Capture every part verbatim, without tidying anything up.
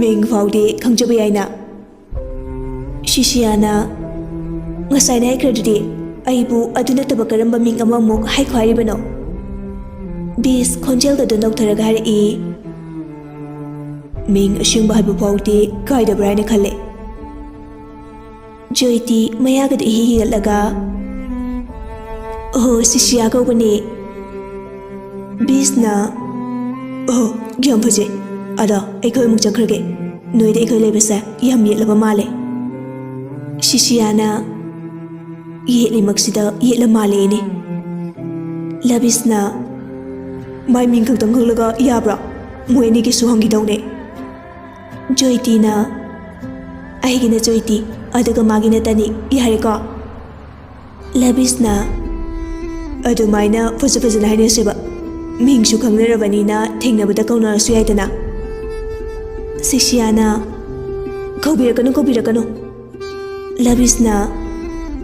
ꯃꯤꯡ ꯐꯥꯎꯗꯤ ꯈꯪꯖꯕ ꯌꯥꯏꯅ? ꯁꯤꯁꯤꯌꯥꯅ ꯉꯁꯥꯏꯅ ꯍꯥꯏꯈ꯭ꯔꯗꯨꯗꯤ, ꯑꯩꯕꯨ ꯑꯗꯨ ꯅꯠꯇꯕ ꯀꯔꯝꯕ ꯃꯤꯡ ꯑꯃꯃꯨꯛ ꯍꯥꯏꯈꯣ ꯍꯥꯏꯔꯤꯕꯅꯣ? ꯕꯤꯁ ꯈꯣꯟꯖꯦꯜꯒꯗꯣ ꯅꯧꯊꯔꯒ ꯍꯥꯏꯔꯛꯏ꯫ ꯃꯤꯡ ꯑꯁꯦꯡꯕ ꯍꯥꯏꯕ ꯐꯥꯎꯗꯤ ꯀꯥꯏꯗꯕ꯭ꯔꯥ ꯍꯥꯏꯅ ꯈꯜꯂꯦ꯫ ꯖꯣꯏꯇꯤ ꯃꯌꯥꯒꯗꯣ ꯏꯍꯤ ꯍꯤꯒꯠꯂꯒ, "ꯑꯣꯍꯣ, ꯁꯤꯁꯤꯌꯥ ꯀꯧꯕꯅꯦ꯫" ꯕꯤꯁꯅ, "ꯑꯣꯍꯣ, ꯌꯥꯝ ꯐꯖꯩ꯫ ꯑꯗꯣ ꯑꯩꯈꯣꯏ ꯑꯃꯨꯛ ꯆꯠꯈ꯭ꯔꯒꯦ꯫ ꯅꯣꯏꯗ ꯑꯩꯈꯣꯏ ꯂꯩꯕꯁꯦ ꯌꯥꯝ ꯌꯦꯠꯂꯕ ꯃꯥꯜꯂꯦ꯫" ꯁꯤꯁꯤꯌꯥꯅ, "ꯌꯦꯠꯂꯤꯃꯛꯁꯤꯗ ꯌꯦꯠꯂ ꯃꯥꯜꯂꯦꯅꯦ꯫" ꯂꯕꯤꯁꯅ, "ꯃꯥꯏ ꯃꯤꯡ ꯈꯛꯇꯪ ꯈꯪꯂꯒ ꯌꯥꯕ꯭ꯔꯥ? ꯃꯣꯏ ꯑꯅꯤꯒꯤꯁꯨ ꯍꯪꯈꯤꯗꯧꯅꯦ꯫" ꯖꯣꯏꯇꯤꯅ, "ꯑꯩꯒꯤꯅ ꯖꯣꯏꯇꯤ, ꯑꯗꯨꯒ ꯃꯥꯒꯤꯅ ꯇꯅꯤꯛ, ꯌꯥꯔꯦꯀꯣ?" ꯂꯕꯤꯁꯅ, "ꯑꯗꯨꯃꯥꯏꯅ ꯐꯖ ꯐꯖꯅ ꯍꯥꯏꯅꯁꯦꯕ꯫ ꯃꯤꯡꯁꯨ ꯈꯪꯅꯔꯕꯅꯤꯅ ꯊꯦꯡꯅꯕꯗ ꯀꯧꯅꯔꯁꯨ ꯌꯥꯏꯗꯅ꯫" ꯁꯤꯁꯤꯌꯥꯅ, "ꯀꯧꯕꯤꯔꯛꯀꯅꯨ, ꯀꯧꯕꯤꯔꯛꯀꯅꯨ꯫" ꯂꯕꯤꯁꯅ,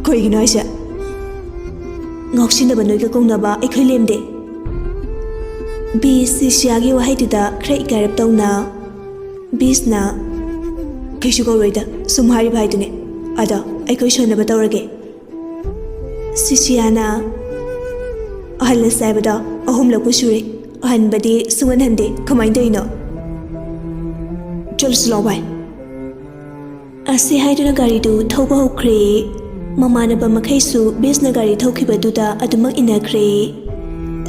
"ꯀꯩꯒꯤꯅꯣ ꯍꯥꯏꯁꯦ? ꯉꯥꯎꯁꯤꯟꯅꯕ ꯅꯣꯏꯒ ꯀꯧꯅꯕ ꯑꯩꯈꯣꯏ ꯂꯦꯝꯗꯦ꯫" ꯕꯤꯁ ꯁꯤꯁꯤꯌꯥꯒꯤ ꯋꯥꯍꯩꯗꯨꯗ ꯈꯔ ꯏꯀꯥꯏꯔꯞ ꯇꯧꯅ, ꯕꯤꯁꯅ, "ꯀꯩꯁꯨ ꯀꯧꯔꯣꯏꯗ, ꯁꯨꯝ ꯍꯥꯏꯔꯤꯕ ꯍꯥꯏꯗꯨꯅꯦ꯫ ꯑꯗꯣ ꯑꯩꯈꯣꯏ ꯁꯣꯟꯅꯕ ꯇꯧꯔꯒꯦ꯫" ꯁꯤꯁꯤꯌꯥꯅ, "ꯑꯍꯜꯂꯁꯦ ꯍꯥꯏꯕꯗꯣ ꯑꯍꯨꯝꯂꯛꯄꯨ ꯁꯨꯔꯦ꯫ ꯑꯍꯟꯕꯗꯤ ꯁꯨꯡꯍꯟꯍꯟꯗꯦ꯫ ꯀꯃꯥꯏꯅ ꯇꯧꯔꯤꯅꯣ? ꯆꯠꯂꯁꯤ ꯂꯥꯎ ꯚꯥꯏ꯫" ꯑꯁꯤ ꯍꯥꯏꯗꯨꯅ ꯒꯥꯔꯤꯗꯨ ꯊꯧꯕ ꯍꯧꯈ꯭ꯔꯦ꯫ ꯃꯃꯥꯟꯅꯕ ꯃꯈꯩꯁꯨ ꯕꯤꯁꯅ ꯒꯥꯔꯤ ꯊꯧꯈꯤꯕꯗꯨꯗ ꯑꯗꯨꯃꯛ ꯏꯟꯅꯈ꯭ꯔꯦ꯫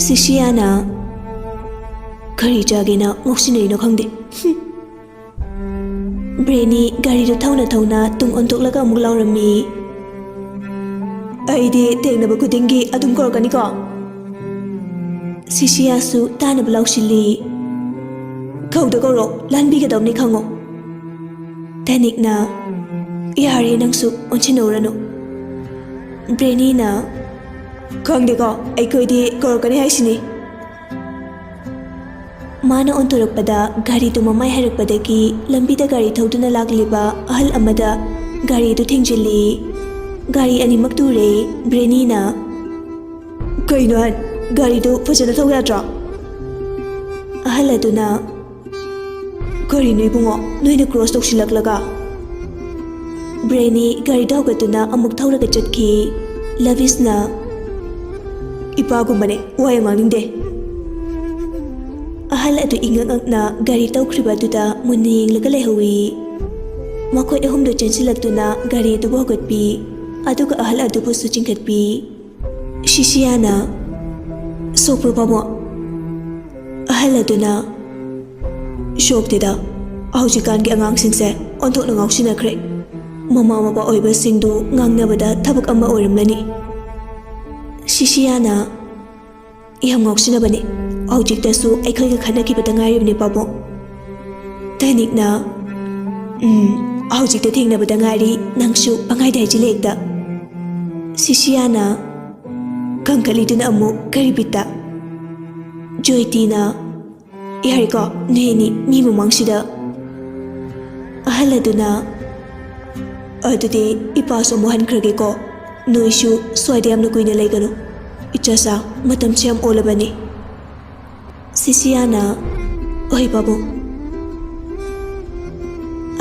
ꯁꯤꯁꯤꯌꯥꯅ, "ꯀꯔꯤ ꯆꯥꯒꯦꯅ ꯉꯥꯎꯁꯤꯟꯅꯔꯤꯅꯣ ꯈꯪꯗꯦ꯫" ꯕ꯭ꯔꯦꯅꯤ ꯒꯥꯔꯤꯗꯨ ꯊꯧꯅ ꯊꯧꯅ ꯇꯨꯡ ꯑꯣꯟꯊꯣꯛꯂꯒ ꯑꯃꯨꯛ ꯂꯥꯎꯔꯝꯃꯤ꯫ "ꯑꯩꯗꯤ ꯊꯦꯡꯅꯕ ꯈꯨꯗꯤꯡꯒꯤ ꯑꯗꯨꯝ ꯀꯧꯔꯛꯀꯅꯤꯀꯣ?" ꯁꯤꯁꯤꯌꯥꯁꯨ ꯇꯥꯅꯕ ꯂꯥꯎꯁꯤꯜꯂꯤ꯫ "ꯀꯧꯗ ꯀꯧꯔꯣ, ꯂꯥꯟꯕꯤꯒꯗꯧꯅꯤ ꯈꯪꯉꯣ꯫" ꯇꯦꯅꯤꯛꯅ, "ꯌꯥꯔꯦ, ꯅꯪꯁꯨ ꯑꯣꯟꯁꯤꯟꯅꯧꯔꯅꯨ꯫" ꯕ꯭ꯔꯦꯅꯤꯅ, "ꯈꯪꯗꯦꯀꯣ, ꯑꯩꯈꯣꯏꯗꯤ ꯀꯧꯔꯛꯀꯅꯤ ꯍꯥꯏꯁꯤꯅꯤ꯫" ꯃꯥꯅ ꯑꯣꯟꯊꯣꯔꯛꯄꯗ ꯒꯥꯔꯤꯗꯨ ꯃꯃꯥꯏ ꯍꯥꯏꯔꯛꯄꯗꯒꯤ ꯂꯝꯕꯤꯗ ꯒꯥꯔꯤ ꯊꯧꯗꯨꯅ ꯂꯥꯛꯂꯤꯕ ꯑꯍꯜ ꯑꯃꯗ ꯒꯥꯔꯤꯗꯨ ꯊꯦꯡꯖꯤꯜꯂꯤ꯫ ꯒꯥꯔꯤ ꯑꯅꯤꯃꯛ ꯇꯨꯔꯦ꯫ ꯕ꯭ꯔꯦꯅꯤꯅ, "ꯀꯩꯅꯣ ꯑꯍꯟ, ꯒꯥꯔꯤꯗꯨ ꯐꯖꯅ ꯊꯧ ꯌꯥꯗ꯭ꯔꯣ?" ꯑꯍꯜ ꯑꯗꯨꯅ, "ꯀꯔꯤꯅꯣ ꯏꯕꯨꯡꯉꯣ, ꯅꯣꯏꯅ ꯀ꯭ꯔꯣꯁ ꯇꯧꯁꯤꯜꯂꯛꯂꯒ?" ꯕ꯭ꯔꯦꯅꯤ ꯒꯥꯔꯤꯗ ꯍꯧꯒꯠꯇꯨꯅ ꯑꯃꯨꯛ ꯊꯧꯔꯒ ꯆꯠꯈꯤ꯫ ꯂꯕꯤꯁꯅ, "ꯏꯄꯥꯒꯨꯝꯕꯅꯦ, ꯋꯥ ꯌꯥꯝ ꯉꯥꯡꯅꯤꯡꯗꯦ꯫" ꯑꯍꯜ ꯑꯗꯨ ꯏꯉꯛ ꯉꯛꯅ ꯒꯥꯔꯤ ꯇꯧꯈ꯭ꯔꯤꯕ ꯑꯗꯨꯗ ꯃꯨꯟꯅ ꯌꯦꯡꯂꯒ ꯂꯩꯍꯧꯏ꯫ ꯃꯈꯣꯏ ꯑꯍꯨꯝꯗꯨ ꯆꯦꯟꯁꯤꯜꯂꯛꯇꯨꯅ ꯒꯥꯔꯤ ꯑꯗꯨꯕꯨ ꯍꯧꯒꯠꯄꯤ, ꯑꯗꯨꯒ ꯑꯍꯜ ꯑꯗꯨꯕꯨꯁꯨ ꯆꯤꯡꯈꯠꯄꯤ꯫ ꯁꯤꯁꯤꯌꯥꯅ, "ꯁꯣꯛꯄ꯭ꯔꯣ ꯄꯥꯕꯨꯡ?" ꯑꯍꯜ ꯑꯗꯨꯅ, "ꯁꯣꯛꯇꯦꯗ, ꯍꯧꯖꯤꯛꯀꯥꯟꯒꯤ ꯑꯉꯥꯡꯁꯤꯡꯁꯦ ꯑꯣꯟꯊꯣꯛꯅ ꯉꯥꯎꯁꯤꯟꯅꯈ꯭ꯔꯦ꯫ ꯃꯃꯥ ꯃꯄꯥ ꯑꯣꯏꯕꯁꯤꯡꯗꯨ ꯉꯥꯡꯅꯕꯗ ꯊꯕꯛ ꯑꯃ ꯑꯣꯏꯔꯝꯂꯅꯤ꯫" ꯁꯤꯁꯤꯌꯥꯅ, "ꯌꯥꯝ ꯉꯥꯎꯁꯤꯟꯅꯕꯅꯤ꯫ ꯍꯧꯖꯤꯛꯇꯁꯨ ꯑꯩꯈꯣꯏꯒ ꯈꯠꯅꯈꯤꯕꯗ ꯉꯥꯏꯔꯤꯕꯅꯤ ꯄꯥꯕꯨꯡ꯫" ꯇꯅꯤꯛꯅ, "ꯎꯝ, ꯍꯧꯖꯤꯛꯇ ꯊꯦꯡꯅꯕꯗ ꯉꯥꯏꯔꯤ, ꯅꯪꯁꯨ ꯄꯪꯍꯥꯏꯗ ꯍꯥꯏꯖꯤꯜꯂꯦ ꯍꯦꯛꯇ꯫" ꯁꯤꯁꯤꯌꯥꯅ, "ꯀꯟꯈꯠꯂꯤꯗꯨꯅ ꯑꯃꯨꯛ ꯀꯔꯤ ꯕꯤꯠꯇ?" ꯖꯣꯏꯇꯤꯅ, "ꯌꯥꯔꯦꯀꯣ, ꯅꯣꯏ ꯑꯅꯤ ꯃꯤ ꯃꯃꯥꯡꯁꯤꯗ꯫" ꯑꯍꯜ ꯑꯗꯨꯅ, "ꯑꯗꯨꯗꯤ ꯏꯄꯥꯁꯨ ꯑꯃꯨꯛ ꯍꯟꯈ꯭ꯔꯒꯦꯀꯣ꯫ ꯅꯣꯏꯁꯨ ꯁ꯭ꯋꯥꯏꯗ ꯌꯥꯝꯅ ꯀꯨꯏꯅ ꯂꯩꯒꯅꯨ꯫ ꯏꯆꯥꯆꯥ, ꯃꯇꯝꯁꯦ ꯌꯥꯝ ꯑꯣꯜꯂꯕꯅꯤ꯫" ꯁꯤꯁꯤꯌꯥꯅ, "ꯍꯣꯏ ꯄꯥꯕꯨꯡ꯫"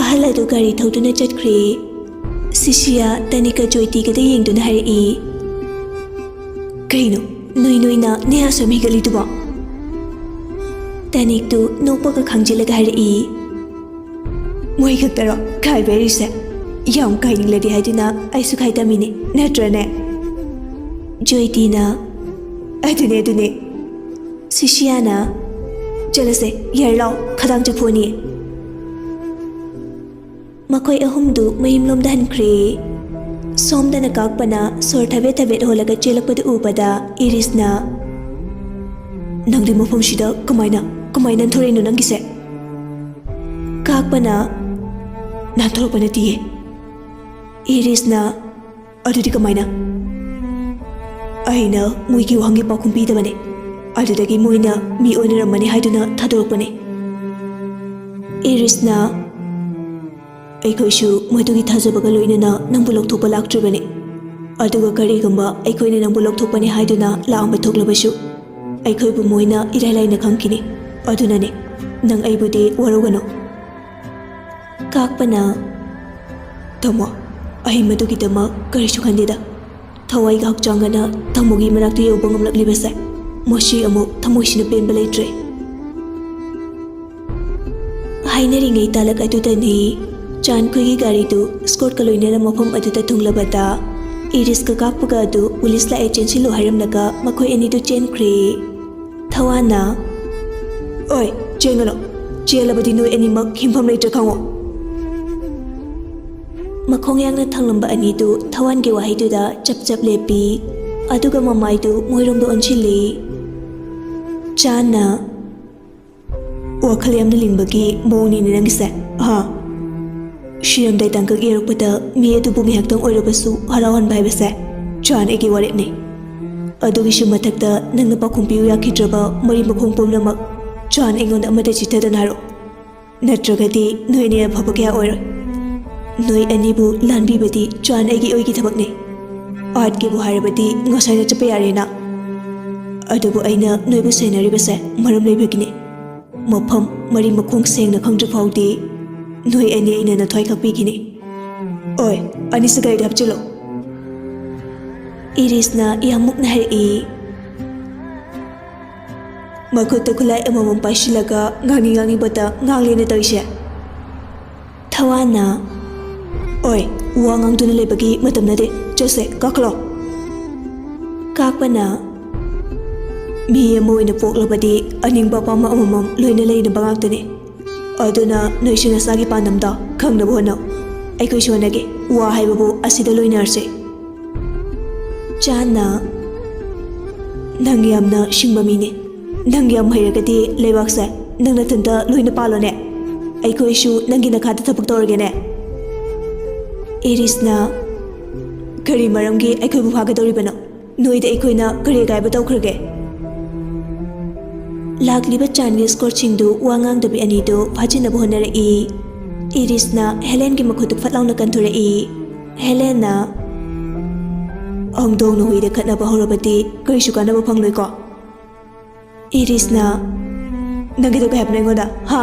ꯑꯍꯜ ꯑꯗꯨ ꯒꯥꯔꯤ ꯊꯧꯗꯨꯅ ꯆꯠꯈ꯭ꯔꯦ꯫ ꯁꯤꯁꯤꯌꯥ ꯇꯅꯤꯛꯀ ꯖꯣꯏꯇꯤꯒꯗ ꯌꯦꯡꯗꯨꯅ ꯍꯥꯏꯔꯛꯏ, "ꯀꯩꯅꯣ, ꯅꯣꯏ ꯅꯣꯏꯅ ꯅꯌꯥ ꯁꯨꯝ ꯍꯤꯒꯠꯂꯤꯗꯨꯕꯣ?" ꯇꯅꯤꯛꯇꯨ ꯅꯣꯛꯄꯒ ꯈꯥꯡꯖꯤꯜꯂꯒ ꯍꯥꯏꯔꯛꯏ, "ꯃꯣꯏ ꯈꯛꯇꯔꯣ ꯈꯥꯏꯕ ꯍꯩꯔꯤꯁꯦ? ꯌꯥꯝ ꯈꯥꯏꯅꯤꯡꯂꯗꯤ ꯍꯥꯏꯗꯨꯅ ꯑꯩꯁꯨ ꯈꯥꯏ ꯇꯝꯃꯤꯅꯦ, ꯅꯠꯇ꯭ꯔꯅꯦ?" ꯖꯣꯏꯇꯤꯅ, "ꯑꯗꯨꯅꯦ, ꯑꯗꯨꯅꯦ꯫" ꯁꯤꯁꯤꯌꯥꯅ, "ꯆꯠꯂꯁꯦ, ꯌꯥꯔꯦ ꯂꯥꯛꯑꯣ, ꯈꯗꯥꯡ ꯆꯠꯊꯣꯛꯑꯅꯤ꯫" ꯃꯈꯣꯏ ꯑꯍꯨꯝꯗꯨ ꯃꯌꯨꯝꯂꯣꯝꯗ ꯍꯟꯈ꯭ꯔꯦ꯫ ꯁꯣꯝꯗꯅ ꯀꯥꯛꯄꯅ ꯁꯣꯔ ꯊꯕꯦꯠ ꯊꯕꯦꯠ ꯍꯣꯜꯂꯒ ꯆꯦꯜꯂꯛꯄꯗꯨ ꯎꯕꯗ ꯏꯔꯤꯁꯅ, "ꯅꯪꯗꯤ ꯃꯐꯝꯁꯤꯗ ꯀꯃꯥꯏꯅ, ꯀꯃꯥꯏꯅ ꯊꯣꯔꯛꯏꯅꯣ ꯅꯪꯒꯤꯁꯦ?" ꯀꯥꯛꯄꯅ, "ꯅꯥꯟꯊꯣꯔꯛꯄ ꯅꯠꯇꯤꯌꯦ꯫" ꯏꯔꯤꯁꯅ, "ꯑꯗꯨꯗꯤ ꯀꯃꯥꯏꯅ?" "ꯑꯩꯅ ꯃꯣꯏꯒꯤ ꯋꯥꯍꯪꯒꯤ ꯄꯥꯎꯈꯨꯝ ꯄꯤꯗꯕꯅꯦ꯫ ꯑꯗꯨꯗꯒꯤ ꯃꯣꯏꯅ ꯃꯤ ꯑꯣꯟꯅꯔꯝꯃꯅꯤ ꯍꯥꯏꯗꯨꯅ ꯊꯥꯗꯣꯔꯛꯄꯅꯦ꯫" ꯏꯔꯤꯁꯅ, "ꯑꯩꯈꯣꯏꯁꯨ ꯃꯗꯨꯒꯤ ꯊꯥꯖꯕꯒ ꯂꯣꯏꯅꯅ ꯅꯪꯕꯨ ꯂꯧꯊꯣꯛꯄ ꯂꯥꯛꯇ꯭ꯔꯤꯕꯅꯤ꯫ ꯑꯗꯨꯒ ꯀꯔꯤꯒꯨꯝꯕ ꯑꯩꯈꯣꯏꯅ ꯅꯪꯕꯨ ꯂꯧꯊꯣꯛꯄꯅꯤ ꯍꯥꯏꯗꯨꯅ ꯂꯥꯛꯑꯝꯕ ꯊꯣꯛꯂꯕꯁꯨ, ꯑꯩꯈꯣꯏꯕꯨ ꯃꯣꯏꯅ ꯏꯔꯥꯏ ꯂꯥꯏꯅ ꯈꯪꯈꯤꯅꯤ꯫ ꯑꯗꯨꯅꯅꯦ, ꯅꯪ ꯑꯩꯕꯨꯗꯤ ꯋꯥꯔꯧꯒꯅꯨ꯫ ꯀꯥꯛꯄꯅ, "ꯇꯥꯃꯣ, ꯑꯩ ꯃꯗꯨꯒꯤꯗꯃꯛ ꯀꯔꯤꯁꯨ ꯈꯟꯗꯦꯗ꯫ ꯊꯋꯥꯏꯒ ꯍꯛꯆꯥꯡꯒꯅ ꯇꯥꯃꯣꯒꯤ ꯃꯅꯥꯛꯇ ꯌꯧꯕ ꯉꯝꯂꯛꯂꯤꯕꯁꯦ, ꯃꯁꯤ ꯑꯃꯨꯛ ꯊꯃꯣꯏꯁꯤꯅ ꯄꯦꯟꯕ ꯂꯩꯇ꯭ꯔꯦ"꯫ ꯍꯥꯏꯅꯔꯤꯉꯩ ꯇꯥꯂꯛ ꯑꯗꯨꯗꯅꯤ ꯆꯥꯟꯈꯣꯏꯒꯤ ꯒꯥꯔꯤꯗꯨ ꯁ꯭ꯀꯣꯔꯠꯀ ꯂꯣꯏꯅꯅ ꯃꯐꯝ ꯑꯗꯨꯗ ꯊꯨꯡꯂꯕꯗ, ꯏꯔꯤꯁꯀ ꯀꯥꯛꯄꯒ ꯑꯗꯨ ꯄꯨꯂꯤꯁ ꯂꯥꯛꯑꯦ, ꯆꯦꯟꯁꯤꯜꯂꯨ ꯍꯥꯏꯔꯝꯂꯒ ꯃꯈꯣꯏ ꯑꯅꯤꯗꯨ ꯆꯦꯟꯈ꯭ꯔꯦ꯫ ꯊꯋꯥꯟꯅ, "ꯑꯣꯏ, ꯆꯦꯟꯒꯅꯨ꯫ ꯆꯦꯜꯂꯕꯗꯤ ꯅꯣꯏ ꯑꯅꯤꯃꯛ ꯍꯤꯡꯐꯝ ꯂꯩꯇ꯭ꯔꯦ, ꯈꯪꯉꯣ"꯫ ꯃꯈꯣꯡ ꯌꯥꯡꯅ ꯊꯥꯡꯂꯝꯕ ꯑꯅꯤꯗꯨ ꯊꯋꯥꯟꯒꯤ ꯋꯥꯍꯩꯗꯨꯗ ꯆꯞ ꯆꯞ ꯂꯦꯞꯄꯤ꯫ ꯑꯗꯨꯒ ꯃꯃꯥꯏꯗꯨ ꯃꯣꯏꯔꯣꯝꯗ ꯑꯣꯟꯁꯤꯜꯂꯤ꯫ ꯆꯥꯟꯅ, "ꯋꯥꯈꯜ ꯌꯥꯝꯅ ꯂꯤꯡꯕꯒꯤ ꯃꯑꯣꯡꯅꯤꯅꯦ ꯅꯪꯒꯤꯁꯦ, ꯍꯥ? ꯁꯤꯔꯝꯗꯥꯏ ꯇꯥꯡꯀꯛ ꯌꯧꯔꯛꯄꯗ ꯃꯤ ꯑꯗꯨꯕꯨ ꯉꯥꯏꯍꯥꯛꯇꯪ ꯑꯣꯏꯔꯕꯁꯨ ꯍꯔꯥꯎꯍꯟꯕ ꯍꯥꯏꯕꯁꯦ ꯆꯥꯟ ꯑꯩꯒꯤ ꯋꯥꯔꯦꯞꯅꯤ꯫ ꯑꯗꯨꯒꯤꯁꯨ ꯃꯊꯛꯇ ꯅꯪꯅ ꯄꯥꯎꯈꯨꯝ ꯄꯤꯌꯨ ꯌꯥꯈꯤꯗ꯭ꯔꯕ ꯃꯔꯤ ꯃꯈꯣꯡ ꯄꯨꯝꯅꯃꯛ ꯆꯥꯟ ꯑꯩꯉꯣꯟꯗ ꯑꯃꯠꯇ ꯆꯤꯠꯊꯗꯅ ꯍꯥꯏꯔꯛꯑꯣ꯫ ꯅꯠꯇ꯭ꯔꯒꯗꯤ ꯅꯣꯏ ꯑꯅꯤ ꯑꯐꯕ ꯀꯌꯥ ꯑꯣꯏꯔꯣꯏ꯫ ꯅꯣꯏ ꯑꯅꯤꯕꯨ ꯂꯥꯟꯕꯤꯕꯗꯤ ꯆꯥꯟ ꯑꯩꯒꯤ ꯑꯣꯏꯒꯤ ꯊꯕꯛꯅꯤ꯫ ꯑꯥꯔꯠꯀꯤꯕꯨ ꯍꯥꯏꯔꯕꯗꯤ ꯉꯁꯥꯏꯅ ꯆꯠꯄ ꯌꯥꯔꯦꯅ꯫ ꯑꯗꯨꯕꯨ ꯑꯩꯅ ꯅꯣꯏꯕꯨ ꯁꯦꯟꯅꯔꯤꯕꯁꯦ ꯃꯔꯝ ꯂꯩꯕꯒꯤꯅꯤ꯫ ꯃꯐꯝ ꯃꯔꯤ ꯃꯈꯣꯡ ꯁꯦꯡꯅ ꯈꯪꯗ꯭ꯔꯤ ꯐꯥꯎꯗꯤ ꯅꯣꯏ ꯑꯅꯤ ꯑꯩꯅ ꯅꯊ꯭ꯋꯥꯏ ꯀꯛꯄꯤꯈꯤꯅꯤ꯫ ꯑꯣꯏ, ꯑꯅꯤꯁꯤ ꯒꯥꯔꯤꯗ ꯍꯥꯞꯆꯤꯜꯂꯣ"꯫ ꯏꯔꯤꯁꯅ ꯌꯥꯝ ꯃꯨꯛꯅ ꯍꯥꯏꯔꯛꯏ꯫ ꯃꯈꯨꯠꯇ ꯈꯨꯠꯂꯥꯏ ꯑꯃꯃꯝ ꯄꯥꯏꯁꯤꯜꯂꯒ ꯉꯥꯡꯅꯤꯡ ꯉꯥꯡꯅꯤꯡꯕꯇ ꯉꯥꯡꯂꯦꯅ ꯇꯧꯔꯤꯁꯦ꯫ ꯊꯋꯥꯟꯅ, "ꯑꯣꯏ, ꯋꯥ ꯉꯥꯡꯗꯨꯅ ꯂꯩꯕꯒꯤ ꯃꯇꯝ ꯅꯠꯇꯦ, ꯆꯠꯁꯦ, ꯀꯥꯈꯠꯂꯣ"꯫ ꯀꯥꯛꯄꯅ, "ꯃꯤ ꯑꯃ ꯑꯣꯏꯅ ꯄꯣꯛꯂꯕꯗꯤ ꯑꯅꯤꯡꯕ ꯑꯄꯥꯝꯕ ꯑꯃꯃꯝ ꯂꯣꯏꯅ ꯂꯩꯅꯕ ꯉꯥꯛꯇꯅꯤ꯫ ꯑꯗꯨꯅ ꯅꯣꯏꯁꯨ ꯅꯁꯥꯒꯤ ꯄꯥꯟꯗꯝꯗꯣ ꯈꯪꯅꯕ ꯍꯣꯠꯅꯧ꯫ ꯑꯩꯈꯣꯏꯁꯨ ꯍꯣꯠꯅꯒꯦ꯫ ꯋꯥ ꯍꯥꯏꯕꯕꯨ ꯑꯁꯤꯗ ꯂꯣꯏꯅꯔꯁꯤ"꯫ ꯆꯥꯟꯅ, "ꯅꯪ ꯌꯥꯝꯅ ꯁꯤꯡꯕ ꯃꯤꯅꯤ꯫ ꯅꯪ ꯌꯥꯝ ꯍꯩꯔꯒꯗꯤ ꯂꯩꯕꯥꯛꯁꯦ ꯅꯪ ꯅꯊꯟꯇ ꯂꯣꯏꯅ ꯄꯥꯜꯂꯣꯅꯦ꯫ ꯑꯩꯈꯣꯏꯁꯨ ꯅꯪꯒꯤ ꯅꯈꯥꯗ ꯊꯕꯛ ꯇꯧꯔꯒꯦꯅꯦ"꯫ ꯏꯔꯤꯁꯅ, "ꯀꯔꯤ ꯃꯔꯝꯒꯤ ꯑꯩꯈꯣꯏꯕꯨ ꯐꯥꯒꯗꯧꯔꯤꯕꯅꯣ? ꯅꯣꯏꯗ ꯑꯩꯈꯣꯏꯅ ꯀꯔꯤ ꯑꯀꯥꯏꯕ ꯇꯧꯈ꯭ꯔꯒꯦ?" ꯂꯥꯛꯂꯤꯕ ꯆꯥꯟꯒꯤ ꯁ꯭ꯀꯣꯔꯠꯁꯤꯡꯗꯨ ꯋꯥ ꯉꯥꯡꯗꯕꯤ ꯑꯅꯤꯗꯨ ꯐꯥꯖꯤꯟꯅꯕ ꯍꯣꯠꯅꯔꯛꯏ꯫ ꯏꯔꯤꯁꯅ ꯍꯦꯂꯦꯟꯒꯤ ꯃꯈꯨꯠꯇꯨ ꯐꯠ ꯂꯥꯎꯅ ꯀꯟꯊꯣꯔꯛꯏ꯫ ꯍꯦꯂꯦꯟꯅ, "ꯍꯧꯗꯣꯡꯅ ꯍꯨꯏꯗ ꯈꯠꯅꯕ ꯍꯧꯔꯕꯗꯤ ꯀꯔꯤꯁꯨ ꯀꯥꯟꯅꯕ ꯐꯪꯂꯣꯏꯀꯣ"꯫ ꯏꯔꯤꯁꯅ, ꯅꯪ ꯀꯩꯗꯧꯒꯦ ꯍꯥꯏꯕꯅꯣ ꯑꯩꯉꯣꯟꯗ? ꯍꯥ?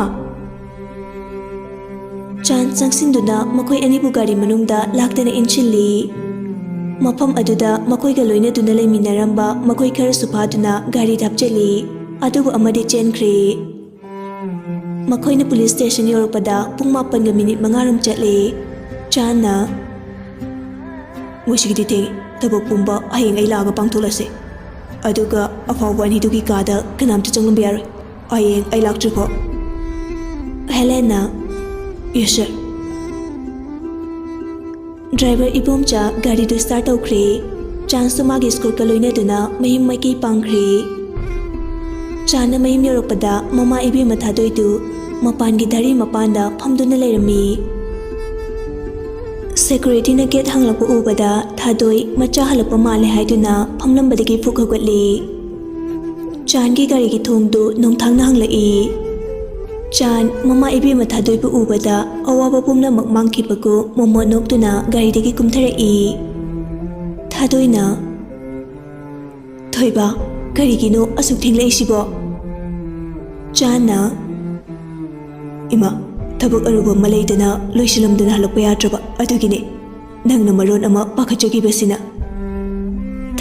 ꯆꯥꯟ ꯆꯪꯁꯤꯟꯗꯨꯅ ꯃꯈꯣꯏ ꯑꯅꯤꯕꯨ ꯒꯥꯔꯤ ꯃꯅꯨꯡꯗ ꯂꯥꯛꯇꯅ ꯏꯟꯁꯤꯜꯂꯤ꯫ ꯃꯐꯝ ꯑꯗꯨꯗ ꯃꯈꯣꯏꯒ ꯂꯣꯏꯅꯗꯨꯅ ꯂꯩꯃꯤꯟꯅꯔꯝꯕ ꯃꯈꯣꯏ ꯈꯔꯁꯨ ꯐꯥꯗꯨꯅ ꯒꯥꯔꯤꯗ ꯍꯥꯞꯆꯤꯜꯂꯤ꯫ ꯑꯗꯨꯕꯨ ꯑꯃꯗꯤ ꯆꯦꯟꯈ꯭ꯔꯦ꯫ ꯃꯈꯣꯏꯅ ꯄꯨꯂꯤꯁ ꯁ꯭ꯇꯦꯁꯟ ꯌꯧꯔꯛꯄꯗ ꯄꯨꯡ ꯃꯥꯄꯟꯒ ꯃꯤꯅꯤꯠ ꯃꯉꯥꯔꯣꯝ ꯆꯠꯂꯦ꯫ ꯆꯥꯟꯅ, "ꯉꯁꯤꯒꯤꯗꯤ ꯊꯦꯡꯉꯦ꯫ ꯊꯕꯛ ꯄꯨꯝꯕ ꯍꯌꯦꯡ ꯑꯩ ꯂꯥꯛꯑꯒ ꯄꯥꯡꯊꯣꯛꯂꯁꯦ꯫ ꯑꯗꯨꯒ ꯑꯐꯥꯎꯕ ꯑꯅꯤꯗꯨꯒꯤ ꯀꯥꯗ ꯀꯅꯥꯝꯇ ꯆꯪꯂꯝꯕ ꯌꯥꯔꯣꯏ꯫ ꯍꯌꯦꯡ ꯑꯩ ꯂꯥꯛꯇ꯭ꯔꯤꯐꯥꯎ꯫" ꯍꯦꯂꯦꯟꯅ, "Yes, sir." ꯗ꯭ꯔꯥꯏꯚꯔ ꯏꯕꯣꯝꯆꯥ ꯒꯥꯔꯤꯗꯨ ꯁ꯭ꯇꯥꯔꯠ ꯇꯧꯈ꯭ꯔꯦ꯫ ꯆꯥꯟꯁꯨ ꯃꯥꯒꯤ ꯁ꯭ꯀꯨꯜꯒ ꯂꯣꯏꯅꯗꯨꯅ ꯃꯌꯨꯝ ꯃꯥꯏꯀꯩ ꯄꯥꯡꯈ꯭ꯔꯦ꯫ ꯆꯥꯟꯅ ꯃꯌꯨꯝ ꯌꯧꯔꯛꯄꯗ ꯃꯃꯥ ꯏꯕꯦꯝꯃ ꯊꯥꯗꯣꯏꯗꯨ ꯃꯄꯥꯟꯒꯤ ꯙꯔꯤ ꯃꯄꯥꯟꯗ ꯐꯝꯗꯨꯅ ꯂꯩꯔꯝꯃꯤ꯫ ꯁꯦꯀ꯭ꯌꯨꯔꯤꯇꯤꯅ ꯒꯦꯠ ꯍꯥꯡꯂꯛꯄ ꯎꯕꯗ ꯊꯥꯗꯣꯏ ꯃꯆꯥ ꯍꯜꯂꯛꯄ ꯃꯥꯜꯂꯦ ꯍꯥꯏꯗꯨꯅ ꯐꯝꯂꯝꯕꯗꯒꯤ ꯐꯨꯛ ꯍꯧꯒꯠꯂꯤ꯫ ꯆꯥꯟꯒꯤ ꯒꯥꯔꯤꯒꯤ ꯊꯣꯡꯗꯨ ꯅꯣꯡꯊꯥꯡꯅ ꯍꯥꯡꯂꯛꯏ꯫ ꯆꯥꯟ ꯃꯃꯥ ꯏꯕꯦꯝꯃ ꯊꯥꯗꯣꯏꯕꯨ ꯎꯕꯗ ꯑꯋꯥꯕ ꯄꯨꯝꯅꯃꯛ ꯃꯥꯡꯈꯤꯕꯒꯨꯝ ꯃꯣꯃꯣꯟ ꯅꯣꯛꯇꯨꯅ ꯒꯥꯔꯤꯗꯒꯤ ꯀꯨꯝꯊꯔꯛꯏ꯫ ꯊꯥꯗꯣꯏꯅ, "ꯊꯣꯏꯕ, ꯀꯔꯤꯒꯤꯅꯣ ꯑꯁꯨꯛ ꯊꯦꯡꯂꯛꯏꯁꯤꯕꯣ?" ꯆꯥꯟꯅ, "ꯏꯃꯥ, ꯊꯕꯛ ꯑꯔꯨꯕ ꯑꯃ ꯂꯩꯗꯅ ꯂꯣꯏꯁꯤꯜꯂꯝꯗꯅ ꯍꯜꯂꯛꯄ ꯌꯥꯗ꯭ꯔꯕ, ꯑꯗꯨꯒꯤꯅꯦ꯫ ꯅꯪꯅ ꯃꯔꯣꯟ ꯑꯃ ꯄꯥꯈꯠꯆꯈꯤꯕꯁꯤꯅ꯫"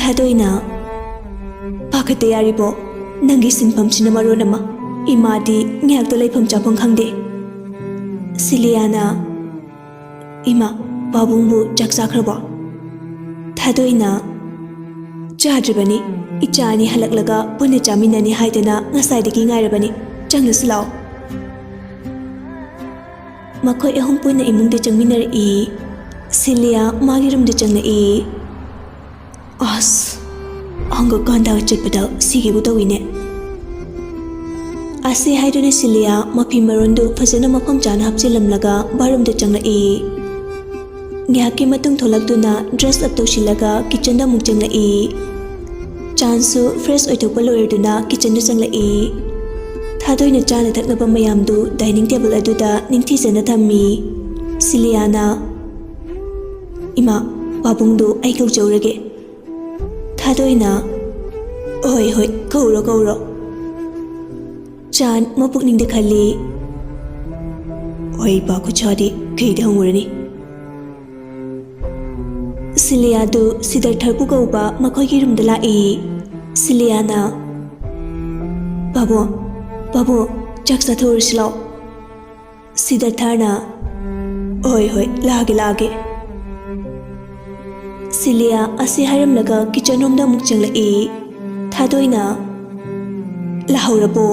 ꯊꯥꯗꯣꯏꯅ, "ꯄꯥꯈꯠꯇ ꯌꯥꯔꯤꯕꯣ? ꯅꯪꯒꯤ ꯁꯤꯟꯐꯝꯁꯤꯅ ꯃꯔꯣꯟ ꯑꯃ꯫ ꯏꯃꯥꯗꯤ ꯉꯥꯏꯍꯥꯛꯇ ꯂꯩꯐꯝ ꯆꯥꯐꯝ ꯈꯪꯗꯦ꯫" ꯁꯤꯂꯤꯌꯥꯅ, "ꯏꯃꯥ, ꯄꯥꯕꯨꯡꯕꯨ ꯆꯥꯛ ꯆꯥꯈ꯭ꯔꯕꯣ?" ꯊꯥꯗꯣꯏꯅ, "ꯆꯥꯗ꯭ꯔꯤꯕꯅꯤ꯫ ꯏꯆꯥ ꯑꯅꯤ ꯍꯜꯂꯛꯂꯒ ꯄꯨꯟꯅ ꯆꯥꯃꯤꯟꯅꯅꯤ ꯍꯥꯏꯗꯅ ꯉꯁꯥꯏꯗꯒꯤ ꯉꯥꯏꯔꯕꯅꯤ꯫ ꯆꯪꯂꯁꯤ ꯂꯥꯛꯑꯣ꯫" ꯃꯈꯣꯏ ꯑꯍꯨꯝ ꯄꯨꯟꯅ ꯏꯃꯨꯡꯗ ꯆꯪꯃꯤꯟꯅꯔꯛꯏ꯫ ꯁꯤꯂꯤꯌꯥ ꯃꯥꯒꯤ ꯔꯨꯝꯗ ꯆꯪꯂꯛꯏ꯫ "ꯑꯁ, ꯍꯪꯒꯠ ꯍꯟꯗ ꯆꯠꯄꯗ ꯁꯤꯒꯦꯕꯨ ꯇꯧꯏꯅꯦ꯫" ꯑꯁꯤ ꯍꯥꯏꯗꯨꯅ ꯁꯤꯂꯤꯌꯥ ꯃꯐꯤ ꯃꯔꯣꯟꯗꯨ ꯐꯖꯅ ꯃꯐꯝ ꯆꯥꯅ ꯍꯥꯞꯆꯤꯜꯂꯝꯂꯒ ꯕꯥꯠꯔꯨꯝꯗ ꯆꯪꯂꯛꯏ꯫ ꯉꯥꯏꯍꯥꯛꯀꯤ ꯃꯇꯨꯡ ꯊꯣꯛꯂꯛꯇꯨꯅ ꯗ꯭ꯔꯦꯁ ꯑꯞ ꯇꯧꯁꯤꯜꯂꯒ ꯀꯤꯆꯟꯗ ꯑꯃꯨꯛ ꯆꯪꯂꯛꯏ꯫ ꯆꯥꯟꯁꯨ ꯐ꯭ꯔꯦꯁ ꯑꯣꯏꯊꯣꯛꯄ ꯂꯣꯏꯔꯗꯨꯅ ꯀꯤꯆꯟꯗ ꯆꯪꯂꯛꯏ꯫ ꯊꯥꯗꯣꯏꯅ ꯆꯥꯅ ꯊꯛꯅꯕ ꯃꯌꯥꯝꯗꯨ ꯗꯥꯏꯅꯤꯡ ꯇꯦꯕꯜ ꯑꯗꯨꯗ ꯅꯤꯡꯊꯤꯖꯅ ꯊꯝꯃꯤ꯫ ꯁꯤꯂꯤꯌꯥꯅ, "ꯏꯃꯥ, ꯄꯥꯕꯨꯡꯗꯨ ꯑꯩ ꯀꯧꯖꯧꯔꯒꯦ꯫" ꯊꯥꯗꯣꯏꯅ, "ꯍꯣꯏ, ꯍꯣꯏ, ꯀꯧꯔꯣ, ꯀꯧꯔꯣ꯫" ꯆꯥꯟ ꯃꯄꯨꯛꯅꯤꯡꯗ ꯈꯜꯂꯤ, "ꯍꯣꯏ, ꯏꯄꯥ ꯈꯨꯠꯁꯥꯗꯤ ꯀꯩꯗ ꯍꯪꯉꯨꯔꯅꯤ?" ꯁꯤꯂꯤꯌꯥꯗꯨ ꯁꯤꯗꯔꯊꯔꯄꯨ ꯀꯧꯕ ꯃꯈꯣꯏꯒꯤ ꯔꯨꯝꯗ ꯂꯥꯛꯏ꯫ ꯁꯤꯂꯤꯌꯥꯅ, "ꯄꯥꯕꯨꯡ, ꯄꯥꯕꯨꯡ, ꯆꯥꯛ ꯆꯥꯊꯣꯛꯎꯔꯁꯤ ꯂꯥꯛꯑꯣ꯫" ꯁꯤꯗꯔꯊꯔꯅ, "ꯍꯣꯏ, ꯍꯣꯏ, ꯂꯥꯛꯑꯒꯦ, ꯂꯥꯛꯑꯒꯦ꯫" ꯁꯤꯂꯤꯌꯥ ꯑꯁꯤ ꯍꯥꯏꯔꯝꯂꯒ ꯀꯤꯆꯟ ꯔꯨꯝꯗ ꯑꯃꯨꯛ ꯆꯪꯂꯛꯏ꯫ ꯊꯥꯗꯣꯏꯅ, "ꯂꯥꯛꯍꯧꯔꯕꯣ?"